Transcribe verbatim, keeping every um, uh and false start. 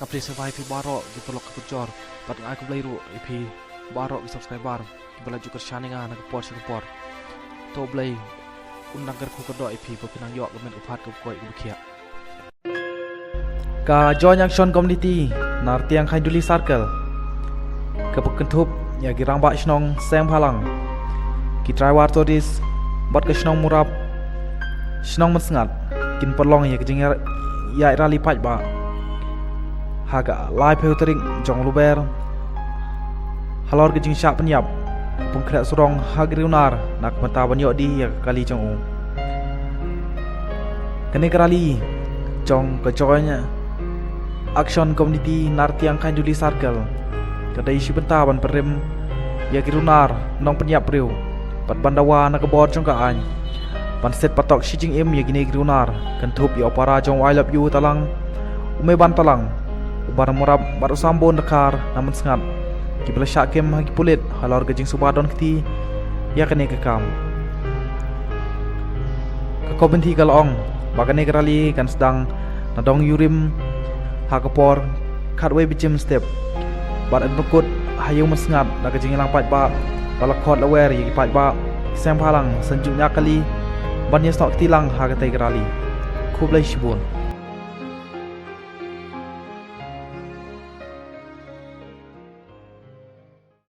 Ka plie sngewbha ïa phi baroh ki paralok ki parajor bad nga ai khublei ruh ïa phi baroh ki subscriber kiba la ju kyrshan ïa nga na ka por sha ka por. To U Blei un nang kyrkhu kyrdoh ïa phi ba phin nang ïoh ka met ka phad kaba koit kaba khiah. Ka Joint Action Committee na Rtiang Khainjuli Circle kaba kynthup ïa ki rangbah shnong Sengbhalang, ki Tribal Authorities bad ka shnong Murap, shnong Mynsngat kin pynlong ïa ka jingïaid rally paidbah ha ka laiphew tarik jong Lber halor ka jingshah pynïap Pynkhreh Surong ha ka Ri Unar na ka bynta ban ïoh die ïa ka kali jong u. Kane ka rally jong ka Joint Action Committee na Rtiang Khainjuli Circle ka dei shi bynta ban pynrem ïa ki Ri Unar nongpynïap briew bad ban dawa na ka bor jong ka aiñ ban set patok shi jingim ïa kine ki Ri Unar, kynthup ïa u para jong u I Love You Talang, u Meban Talang, u Bar Murap bad u Sambun Dkhar na Mynsngat, kiba la shah kem ha ki pulit halor ka jingsuba don kti ïa kane ka kam. Ka committee ka la ong ba kane ka rally kan sdang na Dong Ïurim ha ka por khatwei baje mynstep bad yn pynkut ha Ïew Mynsngat da ka jingïalang paidbah ba la khot la wer ïa ki paidbah Sengbhalang, Synjuk Niakali ban ïasnoh kti lang ha katei ka rally. Khublei shibun.